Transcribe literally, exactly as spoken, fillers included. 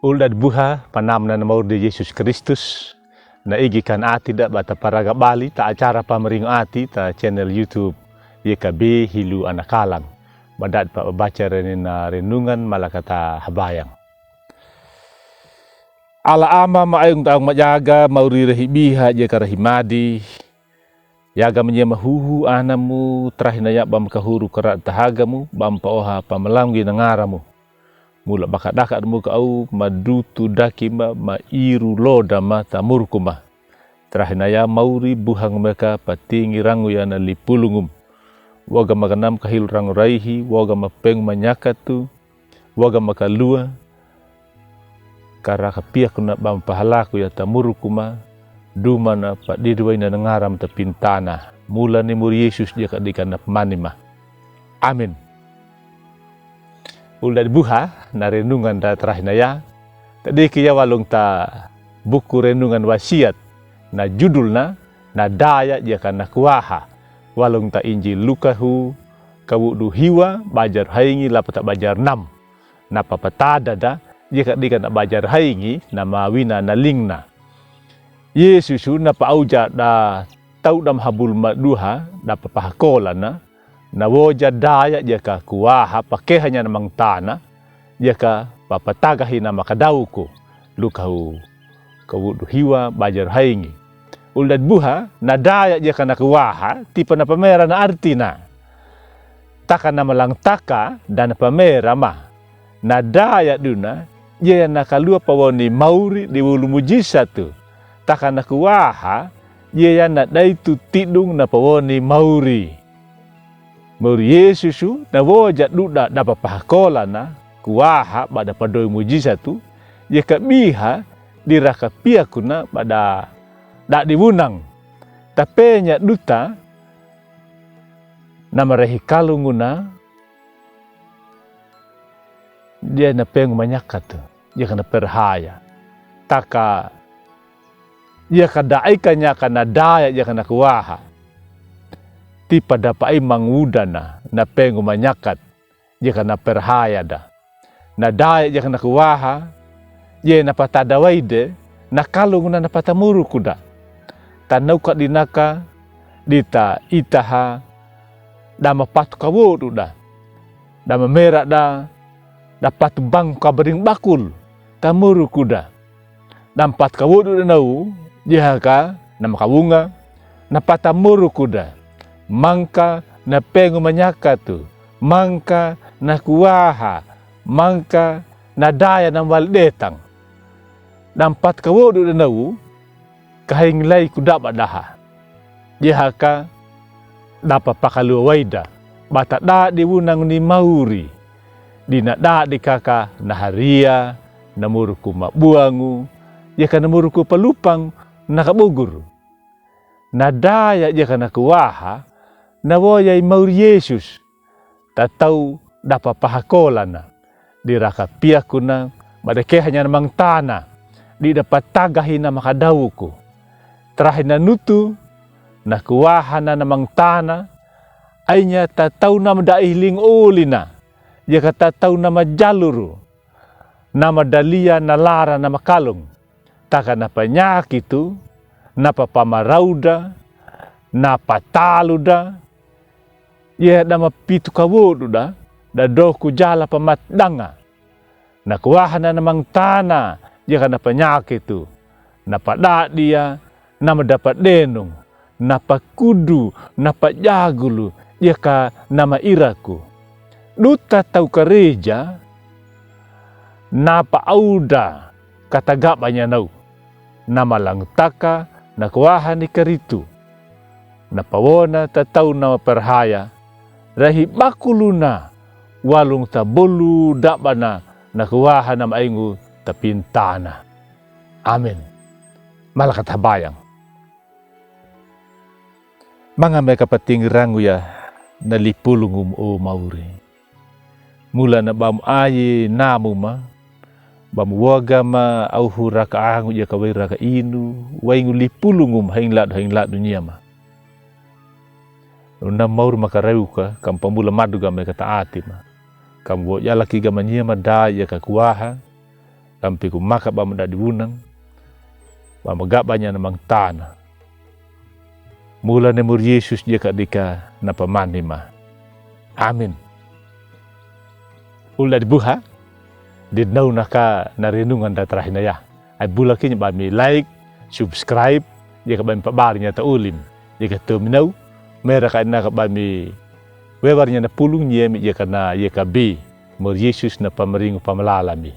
Ul dadi buha, panamna na mauri di Yesus Kristus, na igi kan ati da bata paraga bali ta acara Pamaringo Ati ta channel YouTube Y K B Hilu Anakalang. Ba dadi pa baca reni na renungan malakata habayang. Ala ama ma aing ta aung majaga, mauri rahi biha jaka rahi madi. Yaga manyema huhu anamu, trahi na ya bam kahuru kara tahagamu, bam pa oha pa malangi na ngaramu. Mula baka daka dmu ka au, madutu daki ma, ma iru loda ma ta murku ma. Trahi na ya mauri buhang meka patingi rangu ya na lipulungum. Waga maganam kahilu rangu raihi, waga ma pengu manyakatu, waga makalua, karaka piaku na bam pahalaku ya ta murku ma, duma na pa didu waina na ngaram ta pintana. Mula ni muri Yesus jaka dika na pamani ma. Amin. Ul dadi buha, na renungan da trahi na ya, ta diki ya walung ta buku renungan Wasiat, na judul na, na daya jaka na kuaha, walung ta Injil Luka hu, kawudu hiwa, bajar haingi, lapa ta bajar nam. Na pa patada da, jaka dika na bajar haingi, na mawina na lingna. Yesus hu na pa auja da tau dam habul maduha, da pa pahakola na, na woja daya jaka kuaha pa keha nya na mangtana, jaka pa patagahi na makadauku. Luka hu kawudu hiwa bajar haingi. Ul dadi buha, na daya jaka na kuaha, tipa na pamera na artina. Taka na malangtaka, da na pamera ma. Na daya duna, jaya na kalua pa woni mauri di wulu mujisatu. Taka na kuaha, jaya na daitu tidung na pa woni mauri. Mauri Yesus hu, na woja duda da pa pahakola na, kuaha bada pa doi mujisatu, jaka biha di raka piaku na bada dadi wunang. Tapenya duta, na marahi kalunguna, dia na pengu manyakatu, jaka na perhaya. Taka, jaka da aika nyaka na daya jaka na kuaha. Tipa da pa ai manguda na, na pengu manyakat, jaka na perhaya da. Na daya jaka na kuaha, jaya na patada waide, na kalunguna na pata murku da. Ta nauka dinaka, dita itaha, da ma patu kawodu da. Da ma mera da, da patu bang kabring bakul, ta murku da. Da ma patu kawodu da nau, jaka, na makawunga, na pata murku da. Mangka, na pengu manyakatu, mangka, na kuaha, mangka, na daya na mawali detang. Da ma patu kawodu da nau, kahaingi lai ku daba daha. Jaka, da pa pakalua waida, bata dadi wunang ni mauri. Dina dadi kaka na haria, na murku mabuangu, jaka na murku palupang, na kabugur. Na daya jaka na kuaha, na woja i mauri Yesus. Ta tau da pa pahakola na. Di raka piaku na, bada keha nya na mangtana. Di da patagahi na makadauku. Trahi na nutu, na kuaha na na mangtana. Ainya ta tau na ma da ihling oli na. Jaka ta tau na ma jaluru. Na ma dalia na lara na makalung. Taka na panyakitu, na pa pamarau da, na pa talu da, jaya da ma pitu kawodu da, da doku jala pa matdanga. Na kuaha na na mangtana, jaka na panyakitu, na pa dadi ya, na ma da pa denung, na pa kudu, na pa jagulu, jaka na ma iraku. Duta tau kareja, na pa auda, katagaba nya nau. Na malangtaka, na kuaha ni karitu. Na pawona ta tau na ma perhaya, rahi bakulu na, walung ta bolu daba na, na kuaha na ma aingu ta pintana. Amin. Malakata habayang. Manga meka patingi rangu ya na lipulungum o mauri. Mula na bam aye namu ma, bam woga ma au hu raka angu jaka wai raka inu, waingu lipulungum haingi ladu, haingi ladu nyema. Na mauri maka reuka, kam pamula madu ga meka ta ati ma. Kam wo jala ki ga ma nyema da jaka kuaha, Tampiku maka ɓa mo dadi wunang, ɓa mo gaɓanya na mangtana. Mula ne mur Yesus jeka dika na pamani ma. Amin. Ula di buha, di nau naka na renungan da tarahi na ya. Ai bula kenya ɓa mi like, subscribe, jeka ɓa mi paɓar nya ta ulim. Jeka to mi nau, mera ka naka ɓa mi wewar nya na pulung nye mi jeka na jeka bi. Mur Yesus na pamaringu pamalala mi.